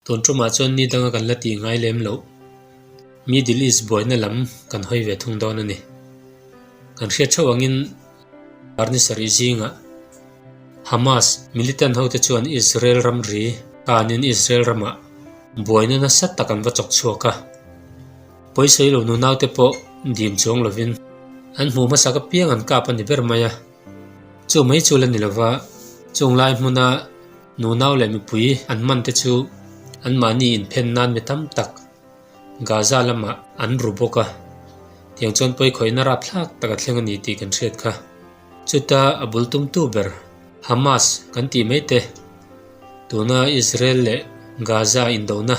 Tun tumah chuan ni danga kan la tih ngai lem loh. Middle East buaina lam kan hawi ve thung dawn a ni. Kan hriat theuh angin Arni sarih zingah Hamas militant hote chuan Israel ramri kanin Israel ramah buaina nasa tak an va chawk chhuak a. Pawisawi lo nunaute pawh dim chuang lovin an hmuh hmasak apiang an kap a ni ber mai a. Chu mai chu la ni lova, chung lai hmuna nunau leh mipui an man te chu anmahni inphen nan mi tam tak Gaza lamah an ru bawk a. Tiang chuan pawikhawihna rapthlak tak a thleng a ni tih kan hriat kha. Chuta a bul tumtu ber Hamas kan tih mai te, tuna Israel leh Gaza indona,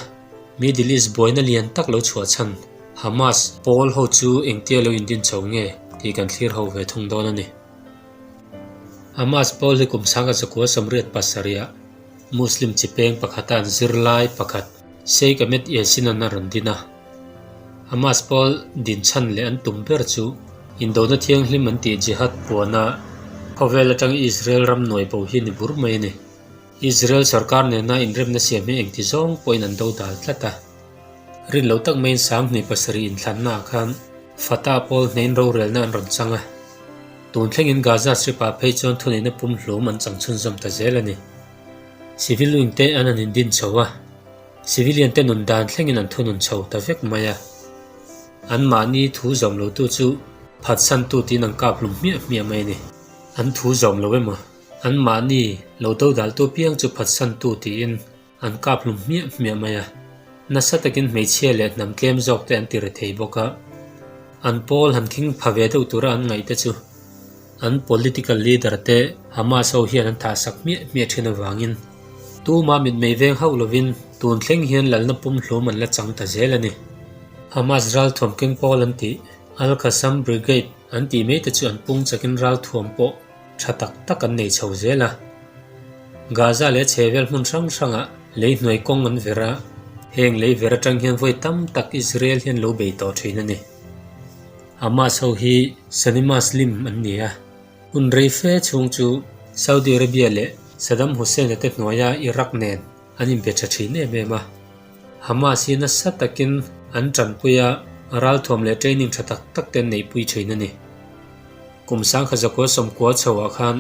Middle East buaina lian tak lo chhuah chhan Hamas pawl ho chu engtia lo indin chho nge tih kan thlir ho ve thung dawn a ni. Hamas pawl hi kum sangha zakua 87ah Muslim chi peng pakhata an zirlai pakhat Sheikh Ahmed Yassin-a'n a rawn din a. Hamas pawl din chhan leh an tum ber chu indona thianghlim an tih jihad puana khawvel atang Israel ram nuai bo hi ni bur mai a ni. Israel sorkar nena inremna siam hi engti zawng pawhin an do dal tlat a. Rin lo tak maiin 27 inthlanna ah khan Fatah pawl hnein rorelna an rawn chang a. Tun thlengin Gaza Strip-ah phei chuan thuneihna pumhlum an chang chhunzawm ta zel a ni. Civil wing te an han indin chho a, civilian te nun dan thlengin an thunun chho ta vek mai a. Anmahni thu zawm lotu chu phatsantu tiin an kap hlum hmiah hmiah mai a ni. An thu zawm lo emaw? Anmahni lo dodaltu piang chu phatsantu tiin an kap hlum hmiah hmiah mai a. Nasa takin hmeichhia leh hnam tlem zawk te an ti ri thei bawk a. An pawl han khing pha ve deuh tura an ngaih te chu an political leader te Hamas ho hian an thahsak hmiah hmiah thin avangin tuma mitmei veng hauh lovin tun thleng hian lalna pumhlum an la chang ta zel a ni. Hamas ralthuam keng pawl an tih, Al-Qassam Brigade an tih mai te chu an pung chakin ralthuam pawh tha tak tak an nei chho zel a. Gaza leh chhevel hmun hrang hrangah lei hnuai kawng an ver a, heng lei ver atang hian vawi tam tak Israel hian lo bei tawh thin a ni. Hamas ho hi Sunni Muslim an ni a, hun rei fe chhung chu Saudi Arabia leh Saddam Hussein-a te hnuaia Iraq nen an inbe tha thin em em a. Hamas hi nasa takin an tanpui a, ralthuam leh training tha tak tak te an neihpui thin a ni. Kum 1990 chhoah khan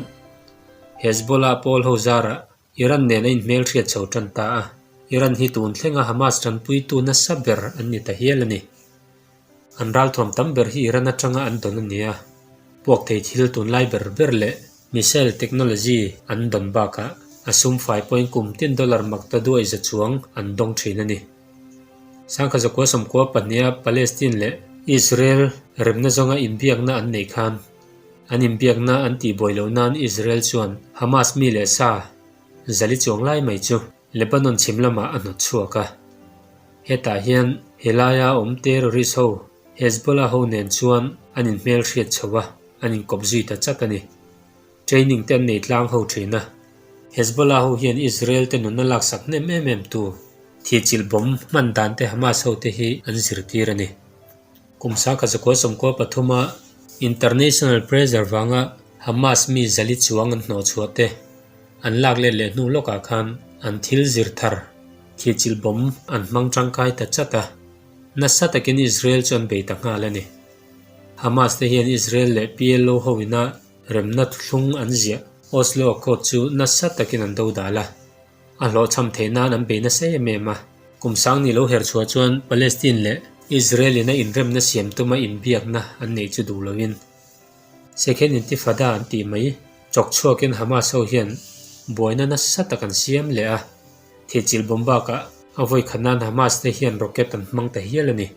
Hezbollah pawl ho zarah Iran nen a inhmelhriat chho tan ta a, Iran hi tun thlenga Hamas tanpuitu nasa ber an ni ta hial a ni. An ralthuam tam ber hi Iran atanga an dawn a ni a, puak thei thil tunlai ber ber leh missile technology an dawn bakah a sum fai pawhin kum tin dollar mak ta duai za chuang an dawng thin a ni. 1992 a Palestine leh Israel remna zawnga inbiakna an neih khan an inbiakna an tihbuai loh nan Israel chuan Hamas mi leh sa zali chuang lai mai chu Lebanon chhim lamah a hnawt chhuak a. Hetah hian helaia awm terrorist ho Hezbollah ho nen chuan an inhmelhriat chho a, an inkawp zui ta chat a ni. Training te an nei tlang ho thin a. Hezbollah ho hian Israel te nunna laksak hnem em em tu thihchilh bomb hman dan te Hamas ho te hi an zirtir a ni. Kum 1993 a international pressure vanga Hamas mi zali chuang an hnawh chhuah te an lak let leh hnu lawkah khan an thil zir thar thihchilh bomb an hmang tangkai ta chat a, nasa takin Israel chu an bei ta nghal a ni. Hamas te hian Israel leh PLO ho ina remna thuthlung an ziah Oslo Accord chu nasa takin an do dal a, a hlawhchham theih nan an bei nasa em em a. Kum sang ni lo her chhuah chuan Palestine leh Israel ina inremna siam tuma inbiakna an neih chu duh loin Second Intifada an tih mai chawk chhuakin Hamas ho hian buaina nasa tak an siam leh a, thihchilh bawm bakah a vawi khat nan Hamas te hian rocket an hmang ta hial a ni.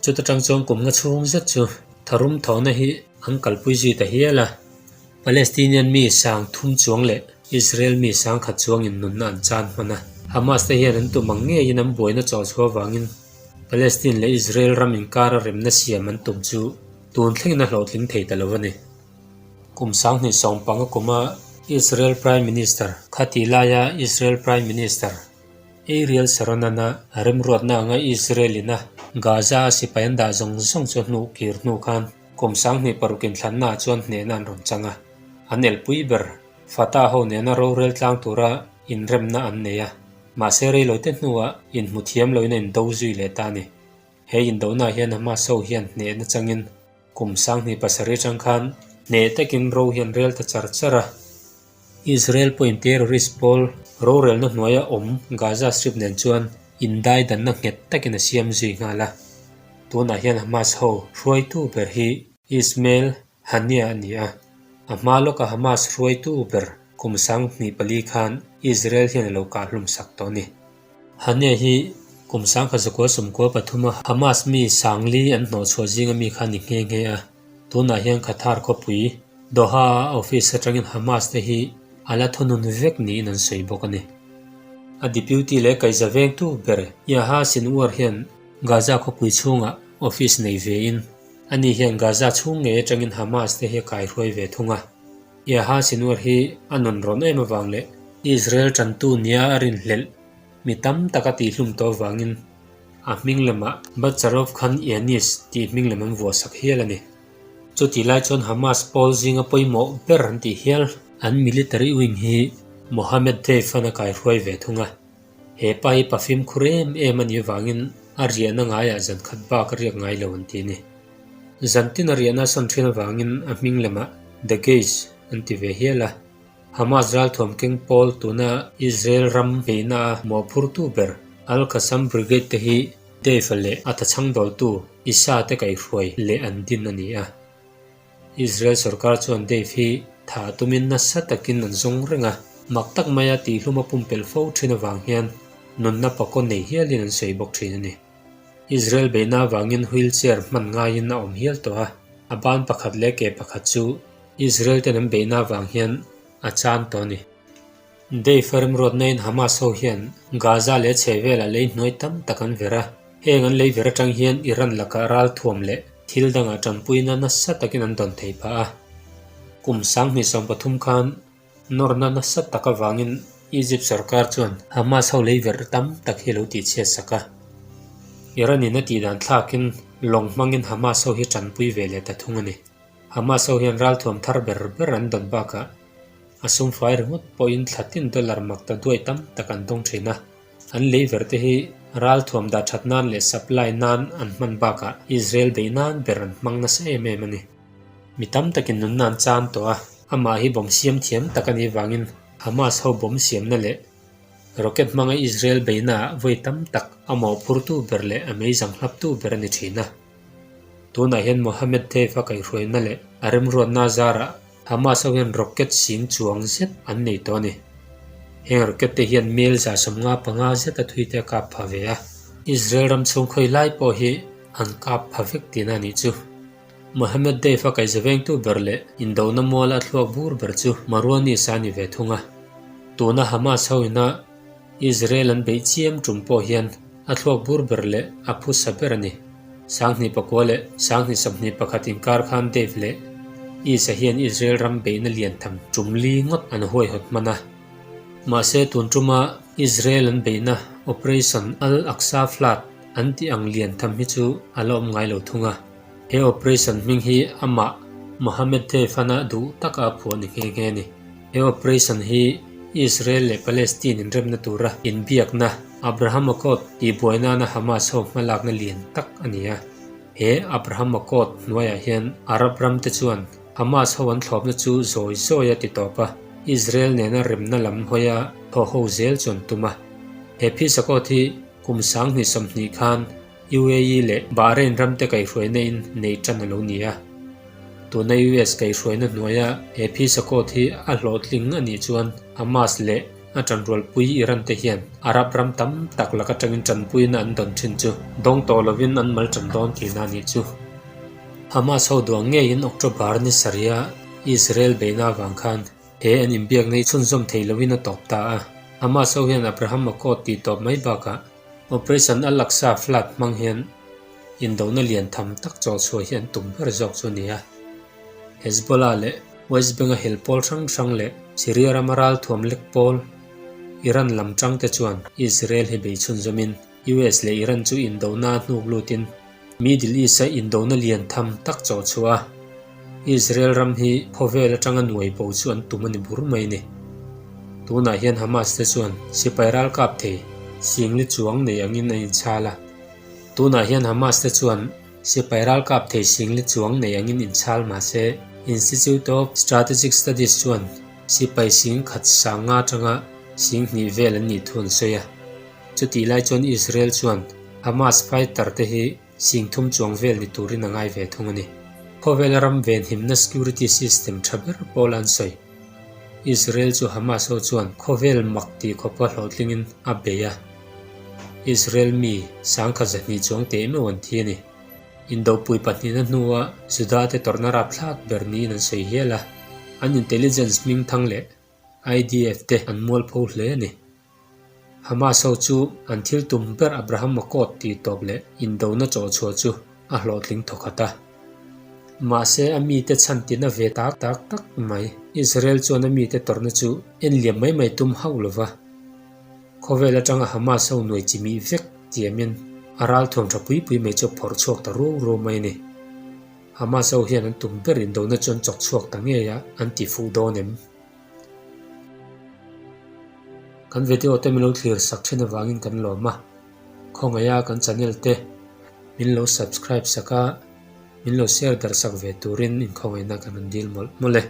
Chuta tang chuan kum nga chhung zet chu tharum thawhna hi an kalpui zui ta hial a, Palestinian mi 3000 chuang leh Israel mi 10,000 chuangin nunna an chan hman a. Hamas te hian an tum ang ngeiin an buaina chawh chhuah avangin Palestine leh Israel ram inkara remna siam an tum chu tun thlengin a hlawhtling thei ta lo a ni. Kum 2015 kuma Israel Prime Minister khati laia Israel Prime Minister Ariel Sharon-an a remruatna anga Israel-in a Gaza a sipai an dah zawng zawng chu a hnuh kir hnu khan kum 2006 inthlanna ah chuan hnehna an rawn chang a, an elpui ber Fatah ho nena rorel tlang tura inremna an nei a. Mahse reilote hnuah inhmu thiam loin a indo zui leh ta a ni. He indonaah hian Hamas ho hian hnehna changin kum 2007 atang khan hneh takin ro hi an rel ta char char a. Israel pawhin terrorist pawl rorelna hnuaia awm Gaza Strip nen chuan indaidanna nghet takin a siam zui nghal a. Tunah hian Hamas ho hruaitu ber hi Ismail Haniyeh a ni a. A hma lawka Hamas hruaitu ber kum 2004 khan Israel hian a lo kahhlum sak tawh a ni. Haniyeh hi kum 1993 a Hamas mi 4000 an hnawhchhuah zinga mi kha a ni nghe nghe a. Tunah hian Qatar khawpui Doha-a office atangin Hamas te hi a la thunun vek niin an sawi bawk a ni. A deputy leh kaihza vengtu ber Yahya Sinwar hian Gaza khawpui chhungah office nei vein ani hian Gaza chhung ngei atangin Hamas te hi a kaihruai ve thung a. Yahya Sinwar hi a nun rawn em avang leh Israel tantu nia a rinhlelh mi tam tak a tihhlum tawh avangin A hming lamah Bacharov khan Yanis tih hming lam an vuahsak hial a ni. Chutih lai chuan Hamas pawl zinga pawimawh ber an tih hial. An military wing hi Mohammed Deif-a'n a kaihruai ve thung a. He pa hi pa fimkhur em em a nih avangin a riahna ngaiah zan khat bak a riak ngai lo an ti a ni. Zan tin a riahna a sawn thin avangin a hming lamah The Gaze an ti ve hial a. Hamas ralthuam keng pawl tuna Israel ram beihna a mawhphurtu ber Al-Qassam Brigade te hi Deif-a leh a tachhang dawltu Issa te kaihhruai leh an din a ni a. Israel sorkar chuan Deif hi thah tumin nasa takin an zawng reng a, mak tak maia tihhlum a pumpelh fo thin avang hian nunna pakaw nei hialin an sawi bawk thin a ni. Israel beihna avangin wheelchair hman ngaiin a awm hial tawh a, a ban pakhat leh ke pakhat chu Israel ten an beihna avang hian a chan tawh a ni. Deif a remruatnain Hamas ho hian Gaza leh chhehvelah lei hnuai tam tak an ver a, heng an lei ver atang hian Iran lakah ralthuam leh thil dangah tanpuina nasa takin an dawn thei phah a. Kum 2030 khan nawrna nasa tak avangin Egypt sorkar chuan Hamas ho lei ver tam tak hi a lo tihchhiat sak a. Iran in a tihdan thlakin lawng hmangin Hamas ho hi tanpui ve leh ta thung a ni. Hamas ho hian ralthuam thar ber ber an dawn bakah a sumfai ringawt pawhin thla tin dollar mak ta duai tam tak an dawng thin a. An lei ver te hi ralthuam dah that nan leh supply nan an hman bakah Israel beih nan ber an hmang nasa em em a ni. Mi tam takin nunna an chan tawh a, amah hi bomb siam thiam tak a nih vangin Hamas ho bomb siamna leh rocket hmanga Israel beihnaah vawi tam tak a mawhphurtu ber leh a meizang hlaptu ber a ni thin a. Tunah hian Mohammed Deif a kaihhruaina leh a remruatna zarah Hamas ho hian rocket sing chuang zet an nei tawh a ni. Heng rocket te hian mel 55 zet a thui te a kap pha ve a. Israel ram chhung khawi lai pawh hi an kap pha vek tihna a nih chu. Mohammed Deif a kaihzavengtu ber leh indona muala a thluak bur ber chu Marwan Issa a ni ve thung a. Tuna Hamas ho ina Israel an beih chiam tum pawh hian a thluak bur ber leh a phusa ber a ni. 2009 leh 2021 inkar khan Dave leh Isa hian Israel ram beihna lian tham tum li ngawt an huaihawt hman a. Mahse tun tuma Israel an beihna Operation Al-Aqsa Flood an tih ang lian tham hi chu a la awm ngai lo thung a. He operation hming hi amah Mohammed Deif-ana duh taka a phuah ni nghe nghe a ni. He operation hi Israel leh Palestine inremna tura inbiakna Abraham Accord tih buai nana Hamas ho hmalakna lian tak a ni a. He Abraham Accord hnuaiah hian Arab ram te chuan Hamas ho an thlawpna chu zawi zawi a ti tawp a, Israel nena remna lam hawia thaw ho zel chu an tum a. He Peace Accord hi kum 2020 khan UAE leh Bahrain ramte kaihhruaina in nei tan a lo ni a. Tuna US kaihhruaina hnuaia he Peace Accord hi a hlawhtling a nih chuan Hamas leh a tanrualpui Iran te hian Arab ram tam tak lak atangin tanpuina an dawn thin chu dawng tawh lovin an mal tan dawn tihna a nih chu. Hamas ho duang ngeiin October ni sarih a Israel beihna avang khan he an inbiakna hi chhunzawm thei lovin a tawp ta a. Hamas ho hian Abraham Accord tih tawp mai bakah Operation Al-Aqsa Flood hmang hian indona lian tham tak chawlchhuah hi an tum ber zawk chu a ni a. Hezbollah leh West Bank-a hel pawl hrang hrang leh Syria rama ralthuam lek pawl Iran lam tangte chuan Israel hi bei chhunzawmin US leh Iran chu indona a hnuk lutin Middle East-a indona lian tham tak chawhchhuah a, Israel ram hi khawvel atanga nuai bo chu an tum a ni bur mai a ni. Tunah hian Hamas te chuan sipai ral kap thei. Singli chuang nei angin a inchhal a. Tunah hian Hamas te chuan sipai ralkap thei singli chuang nei angin inchhal mah se, Institute of Strategic Studies chuan sipai sing khat sang nga atanga sing hnih vel an nih thu an sawi a. Chutih lai chuan Israel chuan Hamas fighter te hi sing thum chuang vel ni turin a ngai ve thung a ni. Khawvela ram venhimna security system tha ber pawl an sawi. Israel chu Hamas ho chuan khawvel mak tih khawpa hlawhtlingin a bei a. Israel mi sangkhat zahnih chuang teh meuh an thi a ni. Indopui pahnihna hnua Juda te tawrhna rapthlak ber niin an sawi hial a. An intelligence hming thang leh IDF te an mualpho hle a ni. Hamas ho chu an thil tum ber Abraham Accord tih tawp leh indona chawhchhuah chu a hlawhtling thawkhat a. Mahse a mite chhan tina ve tak tak tak mai. Israel chuan a mite tawrhna chu en liam mai mai tum hauh lo va. Khawvel atanga Hamas ho nuai chimih vek tiamin a ralthuam tha pui pui mai chu a phawrh chhuak ta ruau ruau mai a ni. Hamas ho hian an tum ber indona chu an chawk chhuak ta ngei a, an ti fuh dawn em? Kan video te min lo thlir sak thin avangin kan lawm a, khawngaih a kan channel te min lo subscribe sak a, min lo share darh sak ve turin inkhawngaihna kan rawn dil mawlh mawlh e.